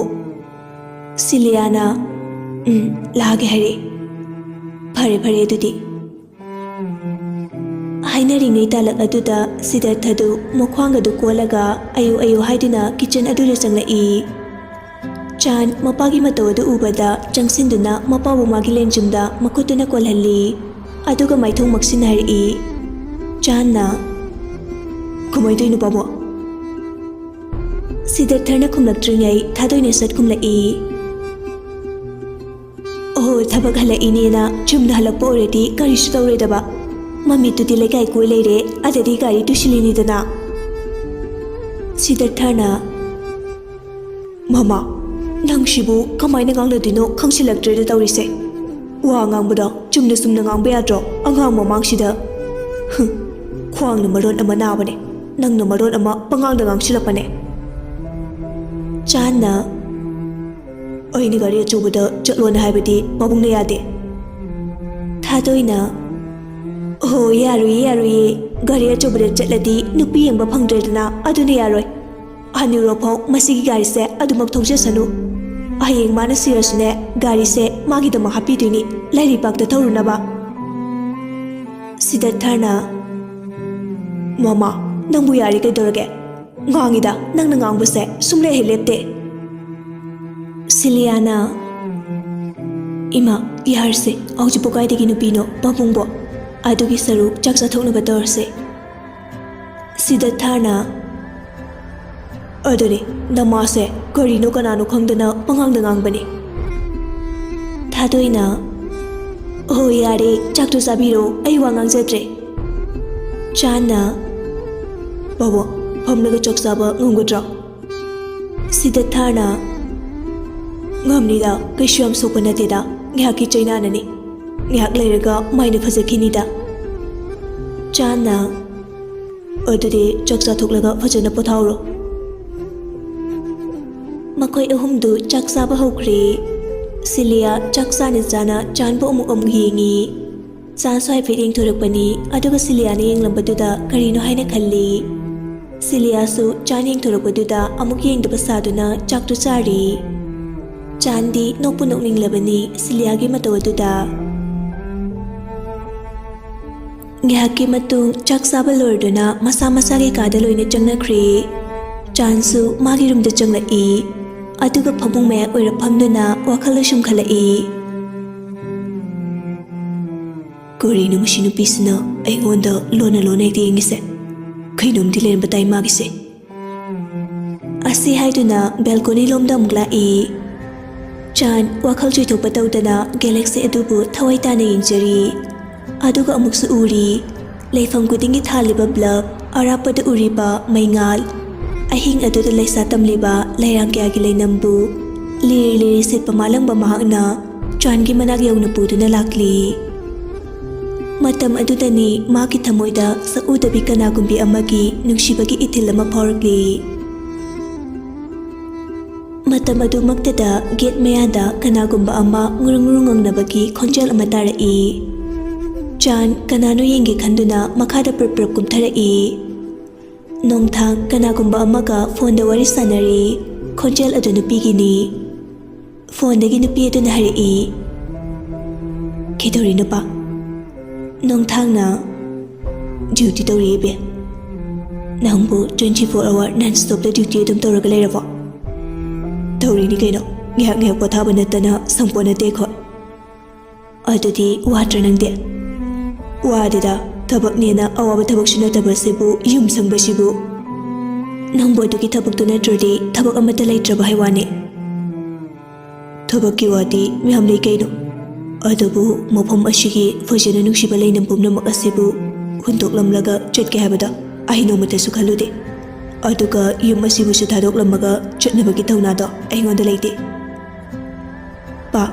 ꯁꯤꯂꯤꯌꯥꯅ, "ꯎꯝ, ꯂꯥꯛꯑꯒꯦ ꯍꯥꯏꯔꯛꯑꯦ꯫ ꯐꯔꯦ, ꯐꯔꯦ ꯑꯗꯨꯗꯤ꯫" ꯍꯥꯏꯅꯔꯤꯉꯩ ꯇꯥꯂꯛ ꯑꯗꯨꯗ ꯁꯤꯗꯔꯊꯗꯨ ꯃꯈ꯭ꯋꯥꯡ ꯑꯗꯨ ꯀꯣꯜꯂꯒ ꯑꯌꯨ ꯑꯌꯨ ꯍꯥꯏꯗꯨꯅ ꯀꯤꯆꯟ ꯑꯗꯨꯗ ꯆꯪꯂꯛꯏ꯫ ꯆꯥꯟ ꯃꯄꯥꯒꯤ ꯃꯇꯧ ꯑꯗꯨ ꯎꯕꯗ ꯆꯪꯁꯤꯟꯗꯨꯅ ꯃꯄꯥꯕꯨ ꯃꯥꯒꯤ ꯂꯦꯡꯖꯨꯝꯗ ꯃꯈꯨꯠꯇꯨꯅ ꯀꯣꯜꯍꯜꯂꯤ꯫ ꯑꯗꯨꯒ ꯃꯥꯏꯊꯣꯡ ꯃꯛꯁꯤꯟꯅ ꯍꯥꯏꯔꯛꯏ꯫ ꯆꯥꯟꯅ, "ꯀꯃꯥꯏ ꯇꯧꯔꯤꯅꯣ ꯄꯥꯕꯨꯡ?" ꯁꯤꯗꯔꯊꯔꯅ ꯈꯨꯝꯂꯛꯇ꯭ꯔꯤꯉꯩ ꯊꯥꯗꯣꯏꯅ ꯁꯠ ꯈꯨꯝꯂꯛꯏ꯫ "ꯑꯣꯍꯣ, ꯊꯕꯛ ꯍꯜꯂꯛꯏꯅꯦꯅ ꯆꯨꯝꯅ ꯍꯜꯂꯛꯄ ꯑꯣꯏꯔꯗꯤ ꯀꯔꯤꯁꯨ ꯇꯧꯔꯣꯏꯗꯕ꯫ ꯃꯃꯤꯠꯇꯨꯗꯤ ꯂꯩꯀꯥꯏ ꯀꯣꯏ ꯂꯩꯔꯦ, ꯑꯗꯗꯤ ꯒꯥꯔꯤ ꯇꯨꯁꯤꯜꯂꯤꯅꯤꯗꯅ꯫" ꯁꯤꯗꯔꯊꯔꯅ, "ꯃꯃꯥ, ꯅꯪꯁꯤꯕꯨ ꯀꯃꯥꯏꯅ ꯉꯥꯡꯅꯗꯣꯏꯅꯣ ꯈꯪꯁꯤꯜꯂꯛꯇ꯭ꯔꯦꯗ ꯇꯧꯔꯤꯁꯦ꯫ ꯋꯥ ꯉꯥꯡꯕꯗꯣ ꯆꯨꯝꯅ ꯆꯨꯝꯅ ꯉꯥꯡꯕ ꯌꯥꯗ꯭ꯔꯣ ꯑꯉꯥꯡ ꯃꯃꯥꯡꯁꯤꯗ? ꯍꯨꯝ, ꯈ꯭ꯋꯥꯡꯅ ꯃꯔꯣꯟ ꯑꯃ ꯅꯥꯕꯅꯦ, ꯅꯪꯅ ꯃꯔꯣꯟ ꯑꯃ ꯄꯉꯥꯡꯗ ꯉꯥꯡꯁꯤꯜꯂꯛꯄꯅꯦ꯫" ꯆꯥꯟꯅ, "ꯑꯩꯅ ꯒꯥꯔꯤ ꯑꯆꯧꯕꯗ ꯆꯠꯂꯣꯅ ꯍꯥꯏꯕꯗꯤ ꯄꯥꯕꯨꯡꯅ ꯌꯥꯗꯦ꯫" ꯊꯥꯗꯣꯏꯅ, "ꯑꯣꯍꯣ, ꯌꯥꯔꯣꯏꯌꯦ, ꯌꯥꯔꯣꯏꯌꯦ꯫ ꯒꯥꯔꯤ ꯑꯆꯧꯕꯗ ꯆꯠꯂꯗꯤ ꯅꯨꯄꯤ ꯌꯦꯡꯕ ꯐꯪꯗ꯭ꯔꯦꯗꯅ, ꯑꯗꯨꯅ ꯌꯥꯔꯣꯏ꯫ ꯍꯅꯨꯔꯐꯥꯎ ꯃꯁꯤꯒꯤ ꯒꯥꯔꯤꯁꯦ ꯑꯗꯨꯃꯛ ꯊꯧꯖꯁꯅꯨ꯫ ꯍꯌꯦꯡ ꯃꯥꯅ ꯁꯤꯔꯁꯨꯅꯦ, ꯒꯥꯔꯤꯁꯦ ꯃꯥꯒꯤꯗꯃꯛ ꯍꯥꯞꯄꯤꯗꯣꯏꯅꯤ, ꯂꯥꯏꯔꯩꯄꯥꯛꯇ ꯊꯧꯔꯨꯅꯕ꯫" ꯁꯤꯗꯔꯊꯔꯅ, "ꯃꯃꯥ, ꯅꯪꯕꯨ ꯌꯥꯔꯦ ꯀꯩꯗꯧꯔꯒꯦ? ꯉꯥꯡꯉꯤꯗ, ꯅꯪꯅ ꯉꯥꯡꯕꯁꯦ ꯁꯨꯝꯂꯦꯞ ꯍꯦꯛ ꯂꯦꯞꯇꯦ꯫" ꯁꯤꯂꯤꯌꯥꯅ, "ꯏꯃꯥ, ꯌꯥꯔꯁꯦ, ꯍꯧꯖꯤꯛꯄꯨ ꯀꯥꯏꯗꯒꯤ ꯅꯨꯄꯤꯅꯣ, ꯄꯥꯕꯨꯡꯕꯣ? ꯑꯗꯨꯒꯤ ꯁꯔꯨꯛ ꯆꯥꯛ ꯆꯥꯊꯣꯛꯅꯕ ꯇꯧꯔꯁꯦ꯫" ꯁꯤꯗꯔꯊꯔꯅ, "ꯑꯗꯨꯅꯦ, ꯅꯃꯥꯁꯦ ꯀꯔꯤꯅꯣ ꯀꯅꯥꯅꯣ ꯈꯪꯗꯅ ꯄꯉꯥꯡꯗ ꯉꯥꯡꯕꯅꯦ꯫" ꯊꯥꯗꯣꯏꯅ, "ꯍꯣꯏ ꯌꯥꯔꯦ, ꯆꯥꯛꯇꯣ ꯆꯥꯕꯤꯔꯣ, ꯑꯩ ꯋꯥ ꯉꯥꯡꯖꯗ꯭ꯔꯦ꯫" ꯆꯥꯟꯅ, "ꯄꯥꯕꯨꯡ, ꯐꯝꯂꯒ ꯆꯥꯛ ꯆꯥꯕ ꯉꯝꯒꯗ꯭ꯔꯣ?" ꯁꯤꯗꯔꯊꯔꯅ, ꯉꯝꯅꯤꯗ, ꯀꯩꯁꯨ ꯌꯥꯝ ꯁꯣꯛꯄ ꯅꯠꯇꯦꯗ꯫ ꯉꯥꯏꯍꯥꯛꯀꯤ ꯆꯩꯅꯥꯅꯅꯤ꯫ ꯉꯥꯏꯍꯥꯛ ꯂꯩꯔꯒ ꯃꯥꯏꯅ ꯐꯖꯈꯤꯅꯤꯗ꯫ ꯆꯥꯟꯅ, "ꯑꯗꯨꯗꯤ ꯆꯥꯛ ꯆꯥꯊꯣꯛꯂꯒ ꯐꯖꯅ ꯄꯣꯊꯥꯎꯔꯣ꯫" ꯃꯈꯣꯏ ꯑꯍꯨꯝꯗꯨ ꯆꯥꯛ ꯆꯥꯕ ꯍꯧꯈ꯭ꯔꯦ꯫ ꯁꯤꯂꯤꯌꯥ ꯆꯥꯛ ꯆꯥꯅ ꯆꯥꯅ ꯆꯥꯟꯕꯨ ꯑꯃꯨꯛ ꯑꯃꯨꯛ ꯌꯦꯡꯉꯤ꯫ ꯆꯥꯟꯁꯨ ꯍꯥꯏꯐꯦꯠ ꯌꯦꯡꯊꯣꯔꯛꯄꯅꯤ, ꯑꯗꯨꯒ ꯁꯤꯂꯤꯌꯥꯅ ꯌꯦꯡꯂꯝꯕꯗꯨꯗ ꯀꯔꯤꯅꯣ ꯍꯥꯏꯅ ꯈꯜꯂꯤ꯫ ꯁꯤꯂꯤꯌꯥꯁꯨ ꯆꯥꯟ ꯌꯦꯡꯊꯣꯔꯛꯄꯗꯨꯗ ꯑꯃꯨꯛ ꯌꯦꯡꯗꯕ ꯁꯥꯗꯨꯅ ꯆꯥꯛꯇꯨ ꯆꯥꯔꯤ꯫ ꯆꯥꯟꯗꯤ ꯅꯣꯛꯄꯨ ꯅꯣꯛꯅꯤꯡꯂꯕꯅꯤ ꯁꯤꯂꯤꯌꯥꯒꯤ ꯃꯇꯧ ꯑꯗꯨꯗ꯫ ꯉꯥꯏꯍꯥꯛꯀꯤ ꯃꯇꯨꯡ ꯆꯥꯛ ꯆꯥꯕ ꯂꯣꯏꯔꯗꯨꯅ ꯃꯁꯥ ꯃꯁꯥꯒꯤ ꯀꯥꯗ ꯂꯣꯏꯅ ꯆꯪꯅꯈ꯭ꯔꯦ꯫ ꯆꯥꯟꯁꯨ ꯃꯥꯒꯤ ꯔꯨꯝꯗ ꯆꯪꯂꯛꯏ꯫ ꯑꯗꯨꯒ ꯐꯃꯨꯡ ꯃꯌꯥ ꯑꯣꯏꯔꯞ ꯐꯝꯗꯨꯅ ꯋꯥꯈꯜ ꯂꯧꯁꯨꯝ ꯈꯜꯂꯛꯏ꯫ "ꯀꯔꯤꯅꯣ ꯃꯁꯤ ꯅꯨꯄꯤꯁꯤꯅ ꯑꯩꯉꯣꯟꯗ ꯂꯣꯟꯅ ꯂꯣꯟꯅ ꯍꯦꯛꯇ ꯌꯦꯡꯉꯤꯁꯦ? ꯀꯩꯅꯣꯝꯗꯤ ꯂꯩꯔꯝꯕ ꯇꯥꯏ ꯃꯥꯒꯤꯁꯦ꯫" ꯑꯁꯤ ꯍꯥꯏꯗꯨꯅ ꯕꯦꯜꯀꯣꯅꯤ ꯂꯣꯝꯗ ꯑꯃꯨꯛ ꯂꯥꯛꯏ꯫ ꯆꯥꯟ ꯋꯥꯈꯜ ꯆꯣꯏꯊꯣꯛꯄ ꯇꯧꯗꯅ ꯒꯦꯂꯦꯛꯁꯤ ꯑꯗꯨꯕꯨ ꯊꯋꯥꯏ ꯇꯥꯅ ꯌꯦꯡꯖꯔꯤ꯫ ꯑꯗꯨꯒ ꯑꯃꯨꯛꯁꯨ ꯎꯔꯤ, ꯂꯩꯐꯝ ꯈꯨꯗꯤꯡꯒꯤ ꯊꯥꯜꯂꯤꯕ ꯕ꯭ꯂꯕ, ꯑꯔꯥꯞꯄꯗ ꯎꯔꯤꯕ ꯃꯩꯉꯥꯜ, ꯑꯍꯤꯡ ꯑꯗꯨꯗ ꯂꯩꯁꯥ ꯇꯝꯂꯤꯕ ꯂꯩꯔꯥꯡ ꯀꯌꯥꯒꯤ ꯂꯩꯅꯝꯕꯨ ꯂꯤꯔꯤ ꯂꯤꯔꯤ ꯁꯤꯠꯄ ꯃꯥꯂꯪꯕ ꯃꯍꯥꯛꯅ ꯆꯥꯟꯒꯤ ꯃꯅꯥꯛ ꯌꯧꯅ ꯄꯨꯗꯨꯅ ꯂꯥꯛꯂꯤ꯫ ꯃꯇꯝ ꯑꯗꯨꯗꯅꯤ ꯃꯥꯒꯤ ꯊꯃꯣꯏꯗ ꯁꯛꯎꯗꯕꯤ ꯀꯅꯥꯒꯨꯝꯕꯤ ꯑꯃꯒꯤ ꯅꯨꯡꯁꯤꯕꯒꯤ ꯏꯊꯤꯜ ꯑꯃ ꯐꯥꯎꯔꯛꯂꯤ꯫ ꯃꯇꯝ ꯑꯗꯨꯃꯛꯇꯗ ꯒꯦꯠ ꯃꯌꯥꯗ ꯀꯅꯥꯒꯨꯝꯕ ꯑꯃ ꯉꯨꯔꯨꯡ ꯉꯨꯔꯨꯡ ꯉꯪꯅꯕꯒꯤ ꯈꯣꯟꯖꯦꯜ ꯑꯃ ꯇꯥꯔꯛꯏ꯫ ꯆꯥꯟ ꯀꯅꯥꯅꯣ ꯌꯦꯡꯒꯦ ꯈꯟꯗꯨꯅ ꯃꯈꯥꯗ ꯄ꯭ꯔꯞ ꯄ꯭ꯔꯞ ꯀꯨꯝꯊꯔꯛꯏ꯫ ꯅꯣꯡꯊꯥꯡ ꯀꯅꯥꯒꯨꯝꯕ ꯑꯃꯒ ꯐꯣꯟꯗ ꯋꯥꯔꯤ ꯁꯥꯟꯅꯔꯤ꯫ ꯈꯣꯟꯖꯦꯜ ꯑꯗꯨ ꯅꯨꯄꯤꯒꯤꯅꯤ꯫ ꯐꯣꯟꯗꯒꯤ ꯅꯨꯄꯤ ꯑꯗꯨꯅ ꯍꯥꯏꯔꯛꯏ, "ꯀꯩꯗꯧꯔꯤ ꯅꯨꯄꯥ?" ꯅꯣꯡꯊꯥꯡꯅ, "ꯗ꯭ꯌꯨꯇꯤ ꯇꯧꯔꯤ ꯏꯕꯦꯝ꯫" "ꯅꯪꯕꯨ twenty four hour non stopꯇ ꯗ꯭ꯌꯨꯇꯤ ꯑꯗꯨꯝ ꯇꯧꯔꯒ ꯂꯩꯔꯕꯣ?" "ꯇꯧꯔꯤꯅꯤ ꯀꯩꯅꯣ, ꯉꯥꯏꯍꯥꯛ ꯉꯥꯏꯍꯥꯛ ꯄꯣꯊꯥꯕ ꯅꯠꯇꯅ ꯁꯪꯄꯣꯠ ꯅꯠꯇꯦ ꯑꯩꯈꯣꯏ꯫" "ꯑꯗꯨꯗꯤ ꯋꯥꯗ꯭ꯔ ꯅꯪꯗꯤ?" "ꯋꯥꯗꯦꯗ, ꯊꯕꯛꯅꯦꯅ ꯑꯋꯥꯕ ꯊꯕꯛꯁꯨ ꯅꯠꯇꯕꯁꯤꯕꯨ, ꯌꯨꯝ ꯁꯪꯕꯁꯤꯕꯨ꯫ ꯅꯪꯕꯨ ꯑꯗꯨꯒꯤ ꯊꯕꯛꯇꯨ ꯅꯠꯇ꯭ꯔꯗꯤ ꯊꯕꯛ ꯑꯃꯠꯇ ꯂꯩꯇ꯭ꯔꯕ ꯍꯥꯏ ꯋꯥꯅꯤ꯫" "ꯊꯕꯛꯀꯤ ꯋꯥꯗꯤ ꯃꯌꯥꯝ ꯂꯩ ꯀꯩꯅꯣ, ꯑꯗꯨꯕꯨ ꯃꯐꯝ ꯑꯁꯤꯒꯤ ꯐꯖꯅ ꯅꯨꯡꯁꯤꯕ ꯂꯩꯅꯝ ꯄꯨꯝꯅꯃꯛ ꯑꯁꯤꯕꯨ ꯍꯨꯟꯗꯣꯛꯂꯝꯂꯒ ꯆꯠꯀꯦ ꯍꯥꯏꯕꯗꯣ ꯑꯩ ꯅꯣꯡꯃꯇꯁꯨ ꯈꯜꯂꯨꯗꯦ꯫ ꯑꯗꯨꯒ ꯌꯨꯝ ꯑꯁꯤꯕꯨꯁꯨ ꯊꯥꯗꯣꯛꯂꯝꯃꯒ ꯆꯠꯅꯕꯒꯤ ꯊꯧꯅꯥꯗꯣ ꯑꯩꯉꯣꯟꯗ ꯂꯩꯇꯦ꯫" ꯄꯥ,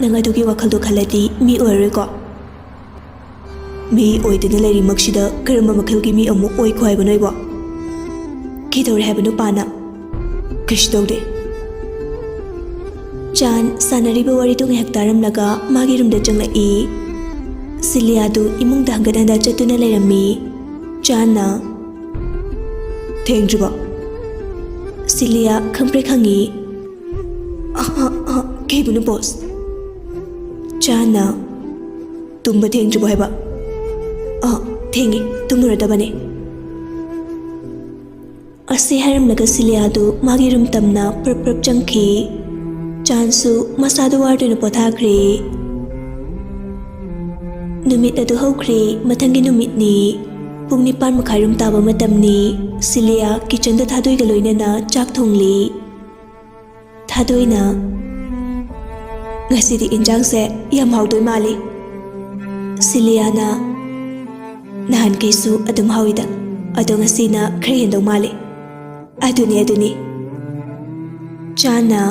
ꯅꯪ ꯑꯗꯨꯒꯤ ꯋꯥꯈꯜꯗꯣ ꯈꯜꯂꯗꯤ ꯃꯤ ꯑꯣꯏꯔꯔꯣꯏꯀꯣ? ꯃꯤ ꯑꯣꯏꯗꯅ ꯂꯩꯔꯤꯃꯛꯁꯤꯗ ꯀꯔꯝꯕ ꯃꯈꯜꯒꯤ ꯃꯤ ꯑꯃꯨꯛ ꯑꯣꯏꯈꯣ ꯍꯥꯏꯕꯅꯣ ꯑꯩꯕꯣ? ꯀꯩꯗꯧꯔꯦ ꯍꯥꯏꯕꯅꯣ ꯄꯥꯅ? ꯀꯩꯁꯨ ꯇꯧꯗꯦ꯫ ꯆꯥꯟ ꯁꯥꯟꯅꯔꯤꯕ ꯋꯥꯔꯤꯗꯨ ꯉꯥꯏꯍꯥꯛ ꯇꯥꯔꯝꯂꯒ ꯃꯥꯒꯤ ꯔꯨꯝꯗ ꯆꯪꯂꯛꯏ꯫ ꯁꯤꯂꯤꯌꯥꯗꯨ ꯏꯃꯨꯡꯗ ꯍꯟꯒꯠ ꯍꯟꯗ ꯆꯠꯇꯨꯅ ꯂꯩꯔꯝꯃꯤ꯫ ꯆꯥꯟꯅ, "ꯊꯦꯡꯗ꯭ꯔꯤꯕꯣ?" ꯁꯤꯂꯤꯌꯥ ꯈꯪꯄ꯭ꯔꯦꯛ ꯍꯪꯉꯤ꯫ "ꯑ, ꯑ, ꯑ, ꯀꯩꯕꯨꯅꯣ ꯕꯣꯁ?" ꯆꯥꯟꯅ, "ꯇꯨꯝꯕ ꯊꯦꯡꯗ꯭ꯔꯤꯕꯣ ꯍꯥꯏꯕ?" "ꯑ, ꯊꯦꯡꯉꯦ, ꯇꯨꯝꯃꯨꯔꯗꯕꯅꯦ"꯫ ꯑꯁꯤ ꯍꯥꯏꯔꯝꯂꯒ ꯁꯤꯂꯤꯌꯥꯗꯨ ꯃꯥꯒꯤ ꯔꯨꯝ ꯇꯝꯅ ꯄ꯭ꯔꯞ ꯄ꯭ꯔꯞ ꯆꯪꯈꯤ꯫ ꯆꯥꯟꯁꯨ ꯃꯁꯥꯗꯨ ꯋꯥꯔꯗꯨꯅ ꯄꯣꯊꯥꯈ꯭ꯔꯦ꯫ ꯅꯨꯃꯤꯠ ꯑꯗꯨ ꯍꯧꯈ꯭ꯔꯦ꯫ ꯃꯊꯪꯒꯤ ꯅꯨꯃꯤꯠꯅꯤ꯫ ꯄꯨꯡ ꯅꯤꯄꯥꯟ ꯃꯈꯥꯏꯔꯣꯝ ꯇꯥꯕ ꯃꯇꯝꯅꯤ꯫ ꯁꯤꯂꯤꯌꯥ ꯀꯤꯆꯟꯗ ꯊꯥꯗꯣꯏꯒ ꯂꯣꯏꯅꯅ ꯆꯥꯛ ꯊꯣꯡꯂꯤ꯫ ꯊꯥꯗꯣꯏꯅ, "ꯉꯁꯤꯗꯤ ꯏꯟꯖꯥꯡꯁꯦ ꯌꯥꯝ ꯍꯥꯎꯗꯣꯏ ꯃꯥꯜꯂꯤ"꯫ ꯁꯤꯂꯤꯌꯥꯅ, "ꯅꯍꯥꯟꯈꯩꯁꯨ ꯑꯗꯨꯝ ꯍꯥꯎꯏꯗ, ꯑꯗꯣ ꯉꯁꯤꯅ ꯈꯔ ꯍꯦꯟꯗꯧ ꯃꯥꯜꯂꯤ"꯫ "ꯑꯗꯨꯅꯤ, ꯑꯗꯨꯅꯤ"꯫ ꯆꯥꯟꯅ,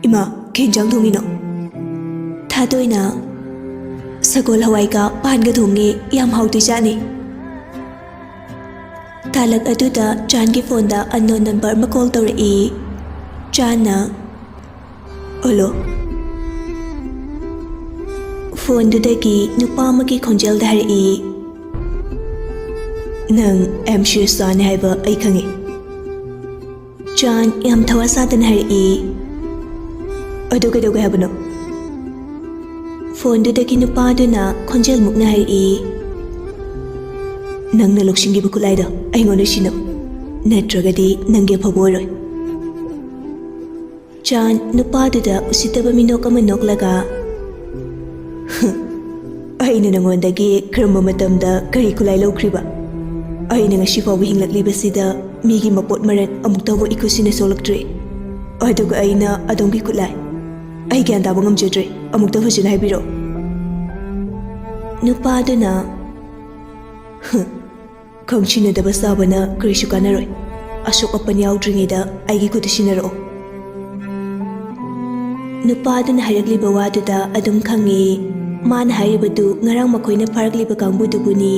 "ꯏꯃꯥ, ꯀꯩ ꯏꯟꯖꯥꯡ ꯊꯣꯡꯉꯤꯅꯣ?" ꯊꯥꯗꯣꯏꯅ, "ꯁꯒꯣꯜ ꯍꯋꯥꯏꯒ ꯄꯥꯟꯒ ꯊꯣꯡꯉꯦ, ꯌꯥꯝ ꯍꯥꯎꯗꯣꯏꯖꯥꯠꯅꯤ"꯫ ꯇꯥꯂꯛ ꯑꯗꯨꯗ ꯆꯥꯟꯒꯤ ꯐꯣꯟꯗ unknown number ꯑꯃ ꯀꯣꯜ ꯇꯧꯔꯛꯏ꯫ ꯆꯥꯟꯅ, "ꯍꯜꯂꯣ"꯫ ꯐꯣꯟꯗꯨꯗꯒꯤ ꯅꯨꯄꯥ ꯑꯃꯒꯤ ꯈꯣꯟꯖꯦꯜꯗ ꯍꯥꯏꯔꯛꯏ, "ꯅꯪ ꯑꯦꯝ ꯁꯤꯔꯁꯥꯅꯤ ꯍꯥꯏꯕ ꯑꯩ ꯈꯪꯉꯤ"꯫ ꯆꯥꯟ ꯌꯥꯝ ꯊꯋꯥ ꯁꯥꯗꯅ ꯍꯥꯏꯔꯛꯏ, "ꯑꯗꯨ ꯀꯩꯗꯧꯒꯦ ꯍꯥꯏꯕꯅꯣ?" ꯐꯣꯟꯗꯨꯗꯒꯤ ꯅꯨꯄꯥꯗꯨꯅ ꯈꯣꯟꯖꯦꯜ ꯃꯨꯛꯅ ꯍꯥꯏꯔꯛꯏ, "ꯅꯪꯅ ꯂꯧꯁꯤꯟꯈꯤꯕ ꯈꯨꯠꯂꯥꯏꯗꯣ ꯑꯩꯉꯣꯟꯗ ꯁꯤꯟꯅꯧ, ꯅꯠꯇ꯭ꯔꯒꯗꯤ ꯅꯪꯒꯤ ꯑꯐꯕ ꯑꯣꯏꯔꯣꯏ"꯫ ꯆꯥꯟ ꯅꯨꯄꯥꯗꯨꯗ ꯎꯁꯤꯠꯇꯕ ꯃꯤꯅꯣꯛ ꯑꯃ ꯅꯣꯛꯂꯒ, "ꯑꯩꯅ ꯅꯉꯣꯟꯗꯒꯤ ꯀꯔꯝꯕ ꯃꯇꯝꯗ ꯀꯔꯤ ꯈꯨꯠꯂꯥꯏ ꯂꯧꯈ꯭ꯔꯤꯕ? ꯑꯩꯅ ꯉꯁꯤ ꯐꯥꯎꯕ ꯍꯤꯡꯂꯛꯂꯤꯕꯁꯤꯗ ꯃꯤꯒꯤ ꯃꯄꯣꯠ ꯃꯔꯜ ꯑꯃꯨꯛꯇꯕꯨ ꯏꯈꯨꯠꯁꯤꯅ ꯁꯣꯛꯂꯛꯇ꯭ꯔꯤ꯫ ꯑꯗꯨꯒ ꯑꯩꯅ ꯑꯗꯣꯝꯒꯤ ꯈꯨꯠꯂꯥꯏ? ꯑꯩ ꯒ꯭ꯌꯥꯟ ꯇꯥꯕ ꯉꯝꯖꯗ꯭ꯔꯦ꯫ ꯑꯃꯨꯛꯇ ꯐꯖꯅ ꯍꯥꯏꯕꯤꯔꯛꯑꯣ"꯫ ꯅꯨꯄꯥꯗꯨꯅ, "ꯈꯪꯁꯤꯟꯅꯗꯕ ꯁꯥꯕꯅ ꯀꯔꯤꯁꯨ ꯀꯥꯟꯅꯔꯣꯏ꯫ ꯑꯁꯣꯛ ꯑꯄꯟ ꯌꯥꯎꯗ꯭ꯔꯤꯉꯩꯗ ꯑꯩꯒꯤ ꯈꯨꯠꯇ ꯁꯤꯟꯅꯔꯛꯑꯣ"꯫ ꯅꯨꯄꯥꯗꯨꯅ ꯍꯥꯏꯔꯛꯂꯤꯕ ꯋꯥꯗꯨꯗ ꯑꯗꯨꯝ ꯈꯪꯉꯤ꯫ ꯃꯥꯅ ꯍꯥꯏꯔꯤꯕꯗꯨ ꯉꯔꯥꯡ ꯃꯈꯣꯏꯅ ꯐꯥꯔꯛꯂꯤꯕ ꯀꯥꯡꯕꯨꯗꯨꯕꯨꯅꯤ꯫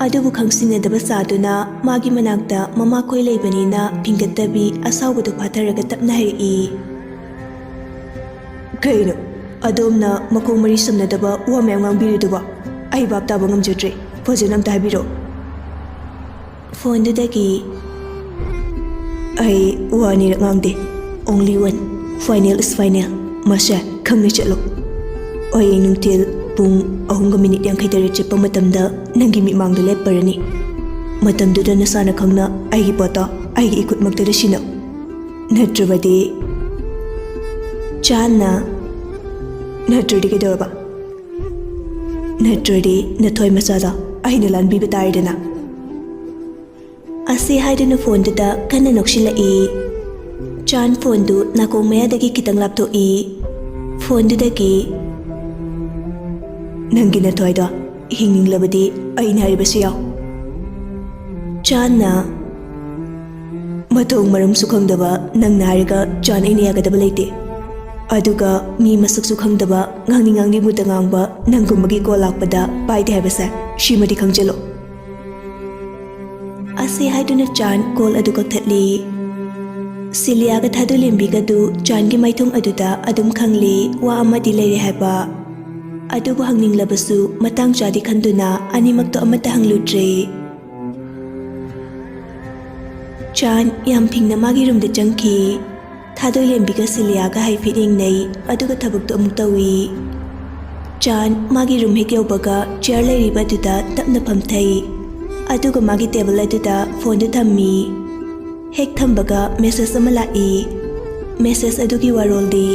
ꯑꯗꯨꯕꯨ ꯈꯪꯁꯤꯟꯅꯗꯕ ꯁꯥꯗꯨꯅ ꯃꯥꯒꯤ ꯃꯅꯥꯛꯇ ꯃꯃꯥꯈꯣꯏ ꯂꯩꯕꯅꯤꯅ ꯐꯤꯡꯒꯠꯇꯕꯤ ꯑꯁꯥꯎꯕꯗꯨ ꯐꯥꯊꯔꯒ ꯇꯞꯅ ꯍꯥꯏꯔꯛꯏ꯫ "ꯀꯩꯅꯣ? ꯑꯗꯣꯝꯅ ꯃꯈꯣꯡ ꯃꯔꯤ ꯁꯝꯅꯗꯕ ꯋꯥ ꯃꯌꯥꯝ ꯉꯥꯡꯕꯤꯔꯤꯗꯨꯕꯣ? ꯑꯩ ꯚꯥꯞ ꯇꯥꯕ ꯉꯝꯖꯗ꯭ꯔꯦ꯫ ꯐꯖꯅ ꯑꯝꯇ ꯍꯥꯏꯕꯤꯔꯛꯑꯣ꯫" ꯐꯣꯟꯗꯨꯗꯒꯤ, "ꯑꯩ ꯋꯥ ꯑꯅꯤꯔꯛ ꯉꯥꯡꯗꯦ꯫ Only one. Final is final. ꯃꯁꯦ, ꯈꯪꯅ ꯆꯠꯂꯣ꯫ ꯍꯌꯦꯡ ꯅꯨꯡꯊꯤꯜ ꯄꯨꯡ ꯑꯍꯨꯝꯒ ꯃꯤꯅꯤꯠ ꯌꯥꯡꯈꯩ ꯇꯔꯦꯠ ꯆꯠꯄ ꯃꯇꯝꯗ ꯅꯪꯒꯤ ꯃꯤꯠꯃꯥꯡꯗ ꯂꯦꯞꯄꯔꯅꯤ꯫ ꯃꯇꯝꯗꯨꯗ ꯅꯁꯥꯅ ꯈꯪꯅ ꯑꯩꯒꯤ ꯄꯣꯠꯇꯣ ꯑꯩꯒꯤ ꯏꯈꯨꯠꯃꯛꯇꯗ ꯁꯤꯟꯅꯧ꯫ ꯅꯠꯇ꯭ꯔꯕꯗꯤ," ꯆꯥꯟꯅ, "ꯅꯠꯇ꯭ꯔꯗꯤ ꯀꯩꯗꯧꯔꯕ? ꯅꯠꯇ꯭ꯔꯗꯤ ꯅꯊꯣꯏ ꯃꯆꯥꯗꯣ ꯑꯩꯅ ꯂꯥꯟꯕꯤꯕ ꯇꯥꯔꯦꯗꯅ꯫" ꯑꯁꯤ ꯍꯥꯏꯗꯨꯅ ꯐꯣꯟꯗꯨꯗ ꯀꯟꯅ ꯅꯣꯛꯁꯤꯜꯂꯛꯏ꯫ ꯆꯥꯟ ꯐꯣꯟꯗꯨ ꯅꯥꯀꯣꯡ ꯃꯌꯥꯗꯒꯤ ꯈꯤꯇꯪ ꯂꯥꯞꯊꯣꯛꯏ꯫ ꯐꯣꯟꯗꯨꯗꯒꯤ, "ꯅꯪꯒꯤ ꯅꯊꯣꯏꯗꯣ ꯍꯤꯡꯅꯤꯡꯂꯕꯗꯤ ꯑꯩꯅ ꯍꯥꯏꯔꯤꯕꯁꯤ ꯌꯥꯎ꯫" ꯆꯥꯟꯅ, "ꯃꯊꯣꯡ ꯃꯔꯝꯁꯨ ꯈꯪꯗꯕ ꯅꯪꯅ ꯍꯥꯏꯔꯒ ꯆꯥꯟ ꯑꯩꯅ ꯌꯥꯒꯗꯕ ꯂꯩꯇꯦ꯫ ꯑꯗꯨꯒ ꯃꯤ ꯃꯁꯛꯁꯨ ꯈꯪꯗꯕ ꯉꯥꯡꯅꯤꯡ ꯉꯥꯡꯅꯤꯡꯕꯗ ꯉꯥꯡꯕ ꯅꯪꯒꯨꯝꯕꯒꯤ ꯀꯣꯜ ꯂꯥꯛꯄꯗ ꯄꯥꯏꯗꯦ ꯍꯥꯏꯕꯁꯦ ꯁꯤꯃꯗꯤ ꯈꯪꯖꯤꯜꯂꯣ꯫" ꯑꯁꯤ ꯍꯥꯏꯗꯨꯅ ꯆꯥꯟ ꯀꯣꯜ ꯑꯗꯨ ꯀꯛꯊꯠꯂꯤ꯫ ꯁꯤꯂꯤꯌꯥꯒ ꯊꯥꯗꯣꯏꯂꯦꯝꯕꯤꯒꯗꯨ ꯆꯥꯟꯒꯤ ꯃꯥꯏꯊꯣꯡ ꯑꯗꯨꯗ ꯑꯗꯨꯝ ꯈꯪꯂꯤ ꯋꯥ ꯑꯃꯗꯤ ꯂꯩꯔꯦ ꯍꯥꯏꯕ꯫ ꯑꯗꯨꯕꯨ ꯍꯪꯅꯤꯡꯂꯕꯁꯨ ꯃꯇꯥꯡ ꯆꯥꯗꯦ ꯈꯟꯗꯨꯅ ꯑꯅꯤꯃꯛꯇꯣ ꯑꯃꯠꯇ ꯍꯪꯂꯨꯗ꯭ꯔꯦ꯫ ꯆꯥꯟ ꯌꯥꯝ ꯐꯤꯡꯅ ꯃꯥꯒꯤ ꯔꯨꯝꯗ ꯆꯪꯈꯤ꯫ ꯊꯥꯗꯣꯏꯂꯦꯝꯕꯤꯒ ꯁꯤꯂꯤꯌꯥꯒ ꯍꯥꯏꯐꯦꯠ ꯌꯦꯡꯅꯩ, ꯑꯗꯨꯒ ꯊꯕꯛꯇꯣ ꯑꯃꯨꯛ ꯇꯧꯏ꯫ ꯆꯥꯟ ꯃꯥꯒꯤ ꯔꯨꯝ ꯍꯦꯛ ꯌꯧꯕꯒ ꯆꯤꯌꯔ ꯂꯩꯔꯤꯕ ꯑꯗꯨꯗ ꯇꯞꯅ ꯐꯝꯊꯩ, ꯑꯗꯨꯒ ꯃꯥꯒꯤ ꯇꯦꯕꯜ ꯑꯗꯨꯗ ꯐꯣꯟꯗꯨ ꯊꯝꯃꯤ꯫ ꯍꯦꯛ ꯊꯝꯕꯒ ꯃꯦꯁꯦꯖ ꯑꯃ ꯂꯥꯛꯏ꯫ ꯃꯦꯁꯦꯖ ꯑꯗꯨꯒꯤ ꯋꯥꯔꯣꯜꯗꯤ,